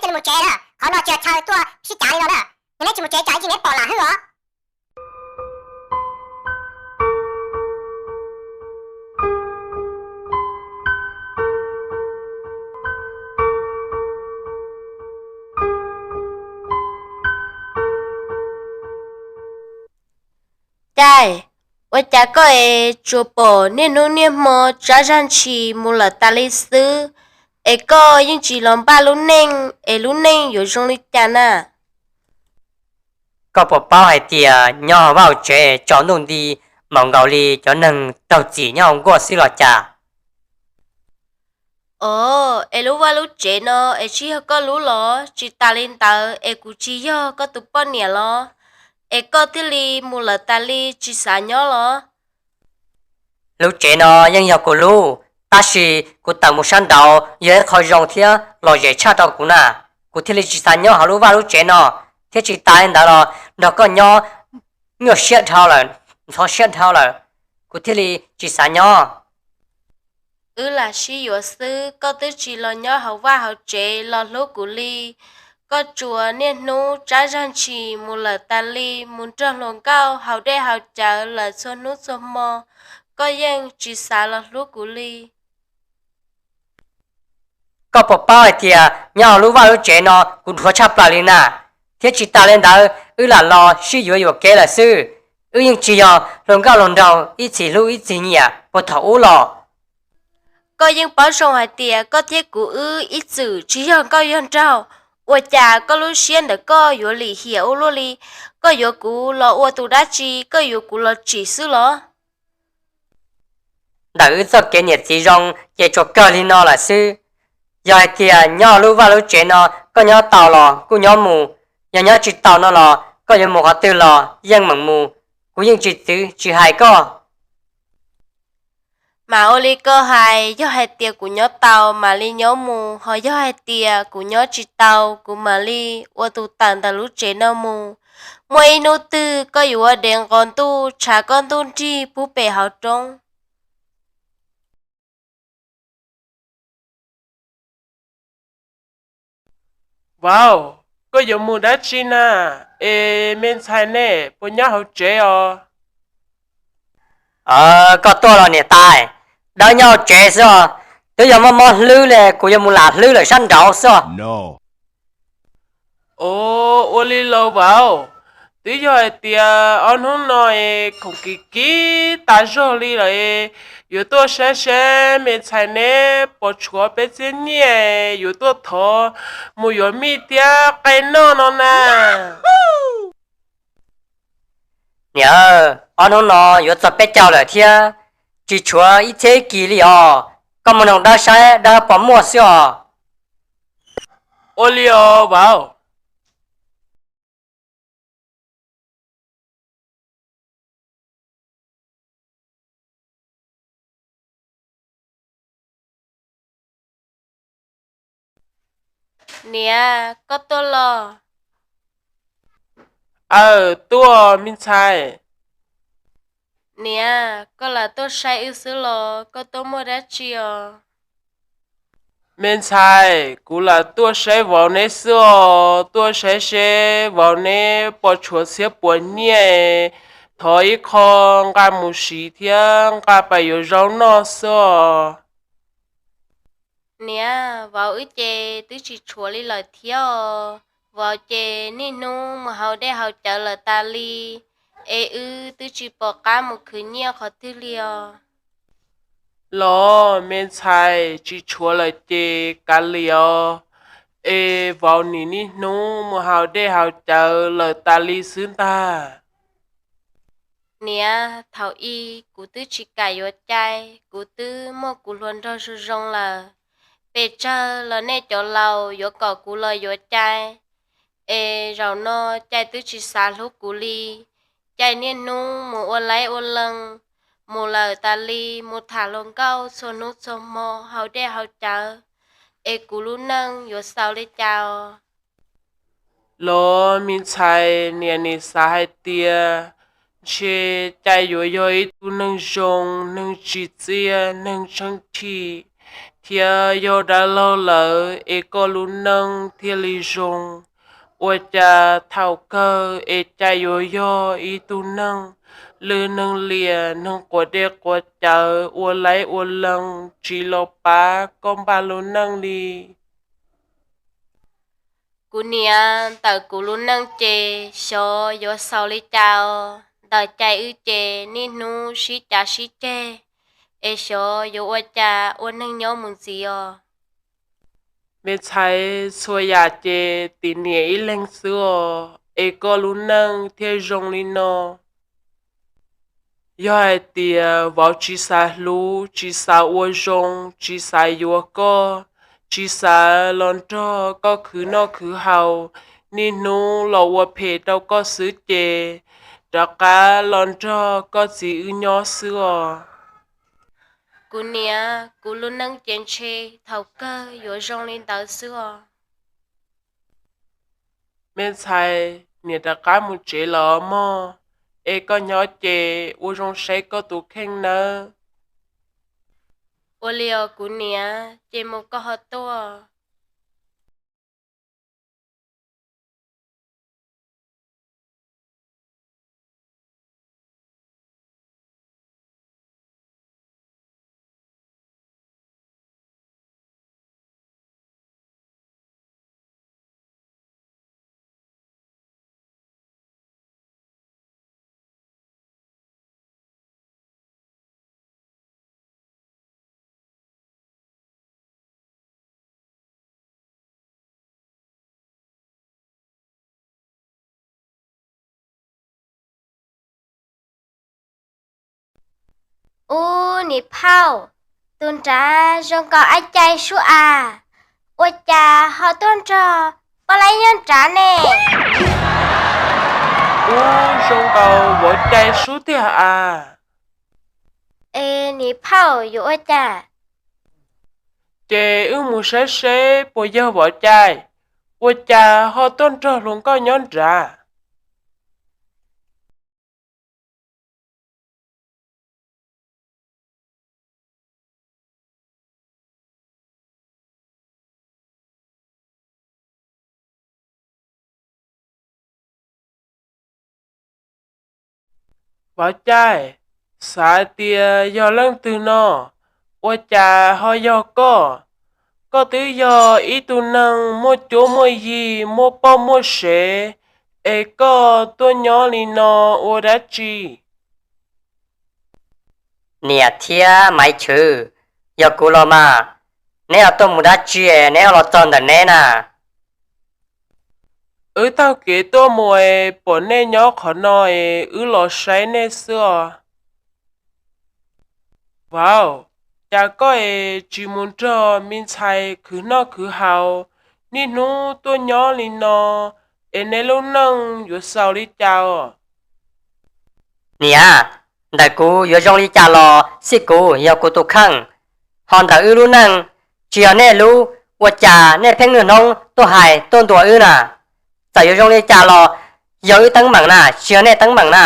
Mus tsev na, qhov no tsis yog chaw tuaj sib cav li no na. Yog neb tsis mus tsev tsam ib tsam neb pom lam hwb os. Caij, ua cas koj es tsuas pom niaj hnub niaj hmo tsab zaj ntshis mus lawm tas li xwb, es koj yeej tsis los npaj lub neej es lub neej yuav zoo li cas na? Koj puas paub hais tias nyob hauv vaj hauv tsev tsaus ntuj nti, npaum nkaus li cov neeg raug txim nyob hauv nkuaj xwb los cas? Os, es lub vaj lub tsev no es tsis yog koj lub los? Tsis tas li ntawd es kuv tsis yog koj tus poj niam los? Es koj thiaj li mus lawm tas li tsis xav nyob los? Lub tsev no yeej yog kuv lub, tab sis kuv tawm mus sab nraud yog ib qho zoo thiab lom zem tshaj rau kuv na. Kuv thiaj li tsis xav nyob hauv lub vaj lub tsev no, thiab tsis tas li ntawd los nrog koj nyob nyuaj siab dhau lawm, ntxhov siab dhau lawm, kuv thiaj li tsis xav nyob. Wb lam sib yuav xwb, koj twb tsis los nyob hauv vaj hauv tsev los hlub kuv li. Koj tsuas niaj hnub tsab zaj ntshis mus lawm tas li, mus nrog hluas nkauj haus dej haus cawv lawm txhua hnub txhua hmo, koj yeej tsis xav los hlub kuv li. Koj puas paub hais tias nyob hauv lub vaj lub tsev no kuv dhuav tshaj plaws li na, thiab tsis tas li ntawd wb lam los sib yuav yuam kev lawm xwb. Wb yeej tsis yog hluas nkauj hluas nraug ib txhis hlub ib txhis nyiam puag thaum ub los. Koj yeej paub zoo hais tias koj thiab kuv wb ib txwm tsis yog nkauj yog nraug, ua cas koj lub siab ntawm koj yuav lim hiam ua luaj li? Koj yuav kuv los ua tus dab tsi? Koj yuav kuv los tsim xwb los? Ntawm wb txoj kev niam txiv zoo ces tsuas kawg li no lawm xwb. Yog hais tias nyob lub vaj lub tsev no koj nyob tau los kuj nyob mus, yog nyob tsis tau no los koj yuav mus qhov twg los yeej meem mus, kuv yeej tsis txwv tsis hais koj. Mas ua li koj hais, yog hais tias kuv nyob tau mam li nyob mus, ho yog hais tias kuv nyob tsis tau kuv mam li ua tus tawm ntawm lub tsev no mus. Muaj ib hnub twg koj yuav ua dev nqos ntuj tshav koj ntuj nrig pub pem hauv roob. Vauv, koj yuav mus dab tsi na? Es me ntxhais ne, puas nyob hauv tsev os? Koj tuaj los niam tais, dawb nyob hauv tsev xwb os. Twb yog mob mob hlwb li kuv yuav mus lam hlwb lawm sab nraud xwb os. Ua li los vauv, twb yog hais tias ob hnub no es khoom kim kim tas zog li lawm, yuav tuaj saib saib me ntxhais neb puas tshuav peb txhiab nyiaj, yuav tuaj thov mus yuav mij thiab qe noj no na. Niam, ob hnub no yuav txog peb caug lawm thiab, tsis tshuav ib txhiab ib kis li os. Koj mus noog dawb saib dawb puas muaj xwb os. Ua li os vauv. Niam, koj tuaj los? Aw, tuaj me ntxhais. Niam, koj lam tuaj saib wb xwb los koj tuaj muaj dab tsi os? Me ntxhais, kuv lam tuaj saib vauv neb xwb os, tuaj saib seb vauv neb puas tshuav txhiab puas nyiaj, thov ib qho nqa mus siv thiab nqa pais yuav zaub noj xwb os. Niam, vauv wb ces twb tsis tshuav li lawm thiab os. Vauv ces niaj hnub mus haus dej haus cawv lawm tas li, es wb twb tsis pom qab mus khwv nyiaj qhov twg li os. Los me ntxhais, tsis tshuav lawm ces kav liam os, es vauv nim niaj hnub mus haus dej haus cawv lawm tas li xwb ntag. Niam, thaum ub kuv twb tsis kam yuav cai, kuv twb muaj kuv hluas nraug zoo zoo lawm. Pes tsawg los nej cov laus yuav kom kuv los yuav cai, es zaum no cai twb tsis xav hlub kuv li. Cai niaj hnub mus ua laib ua lees, mus lawm tas li mus tham hluas nkauj txhua hnub txhua hmo haus dej haus cawv, es kuv lub neej yuav xaus li cas os? Los me ntxhais, niam nim xav hais tias ntshe cai yuav yog ib tug neeg zoo, neeg tsim txiaj, neeg tsheej thim, thiab yog dab laug lawm es koj lub neej thiaj li zoo. Ua cas thaum kawg es cas yuav yog ib tug neeg lwj neeg liam, neeg quav dej quav cawv, ua laib ua lees, tsis los pab koj npaj lub neej li? Kuv niam, ntawm kuv lub neej ces xyov yuav xaus li cas os. Ntawm cai wb ces niaj hnub sib cav sib ceg, es xyov yuav ua cas ua neeg nyob mus ntxiv os. Me ntxhais, txhua yam ces tim niam ib leeg xwb os, es koj lub neej thiaj zoo li no. Yog hais tias vauv tsis xav hlub, tsis xav ua zoo, tsis xav yuav koj, tsis xav los nrog koj khwv noj khwv haus, niaj hnub los ua phem rau koj xwb ces rov qab los nrog koj txiv wb nyob xwb os. Kuv niam, kuv lub neej ces ntshe thaum kawg yuav zoo li ntawd xwb os. Me ntxhais, niam rov qab mus tsev los mog, es koj nyob ces ua zoo saib koj tus kheej nawb. Ua li os kuv niam, ces mus koj ho tuaj. Ub, niam phauj, tus nrad zoo nkaus ab cai sub as, ua cas ho tuaj nrog poj laib nyob nrad ne? Ub, zoo nkaus vauv cai sub tiag as. Es niam phauj yuav ua cas? Ces wb mus saib seb puas yog vauv cai, ua cas ho tuaj nrog hluas nkauj nyob nrad. Vauv cai, xav tias yog leej twg no, ua cas ho yog koj? Koj twb yog ib tug neeg muaj cuab muaj yig, muaj poj muaj sev, es koj tuaj nyob li no ua dab tsi? Niam thiab Maiv Chwv, yog kuv los mas, neb ho tuaj mus dab tsi es neb ho los txog ntawm neb na? Wb taug kev tuaj mus es pom nej nyob qhov no es wb los saib nej xwb os. Vauv, cas koj es tsis mus nrog me ntxhais khwv noj khwv haus, niaj hnub tuaj nyob li no, es neb lub neej yuav xaus li cas os? Niam, ntawm kuv yuav zoo li cas los xij kuv yog kuv tus kheej, ho ntawm wb lub neej tsis yog nej lub, ua cas nej pheej niaj hnub tuaj hais tuaj ntuas wb na? Txawm yuav zoo li cas los yog wb teeb meem na, tsis yog nej teeb meem na.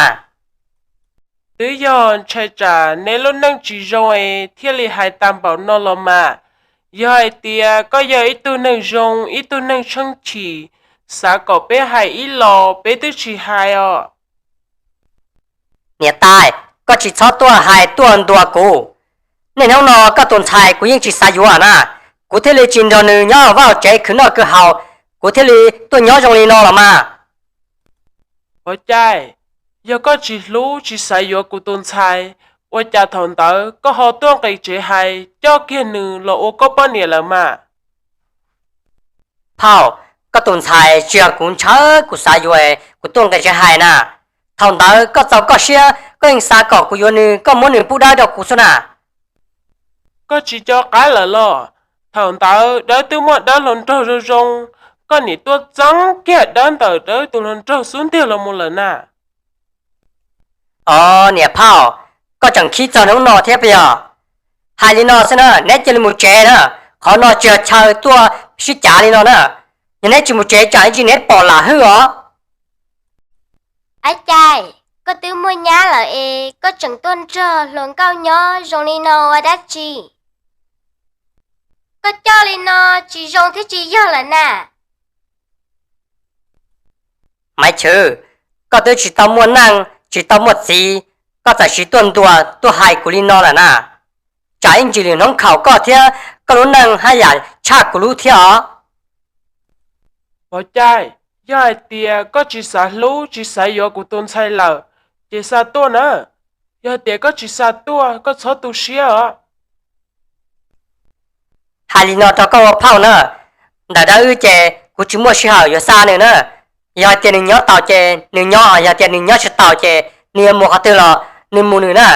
Twb yog ntshai tsam neb lub neej tsis zoo es thiaj li hais tag npaum no los mas. Yog hais tias koj yog ib tug neeg zoo, ib tug neeg tsheej chim, xav kom peb hais ib los peb twb tsis hais os. Niam tais, koj tsis txhob tuaj hais tuaj ntuas kuv. Niaj hnub no koj tus ntxhais kuv yeej tsis xav yuav na, kuv thiaj li tsis nrog nws nyob vaj tsev khwv noj khwv haus, kuv thiaj li tuaj nyob zoo li no los mas. Vauv cai, yog koj tsis hlub tsis xav yuav kuv tus ntxhais, ua cas thaum ntawd koj ho tuaj nqis tsev hais coj kiag nws los ua koj poj niam lawm mas? Phauj, koj tus ntxhais tsis yog kuv ntshaw kuv xav yuav kuv tuaj nqis tsev hais na. Thaum ntawd koj txaus koj siab koj yeej xav kom kuv yuav nws, koj muab nws pub dawb rau kuv xwb na. Koj tsis nco qab lawm los? Thaum ntawd dawb twb muaj dawb hluas nraug zoo zoo, koj niam tuaj txeeb kiag dawb ntawm dawb tus hluas nraug xub ntiag los mus lawm na. Os niam phauj, koj tseem khib txog hnub no thiab puas yog? Hais li no xwb na, neb cia li mus tsev na, qhov no tsis yog chaw tuaj sib cav li no na. Yog neb tsis mus tsev tsam ib ntsis neb pom lam hwj os. Ab cai, koj twb muaj nyab lawm es koj tseem tuaj nrog hluas nkauj nyob zoo li no ua dab tsi? Koj coj li no tsis zoo thiab tsis yog lawm na. Maiv Chwv, koj twb tsis tau muaj neej tsis tau muaj txiv, koj txawm sis tuaj ntuas tuaj hais kuv li no lawm na. Tsam ib ntsis lwm hnub khaum koj thiab koj lub neej haj yam tshaj kuv lub thiab os. Pov Cai, yog hais tias koj tsis xav hlub tsis xav yuav kuv tus ntxhais lawm, ces xa tuaj na. Yog tias koj tsis xa tuaj, koj txhob tu siab os. Hais li no rau koj ua phauj na, ntawm dab wb ces kuv tsis muaj sij hawm yuav xa nws na. Yog hais tias nws nyob taus ces nws nyob, yog tias nws nyob tsis taus ces nws yuav mus qhov twg los nws mus nws na.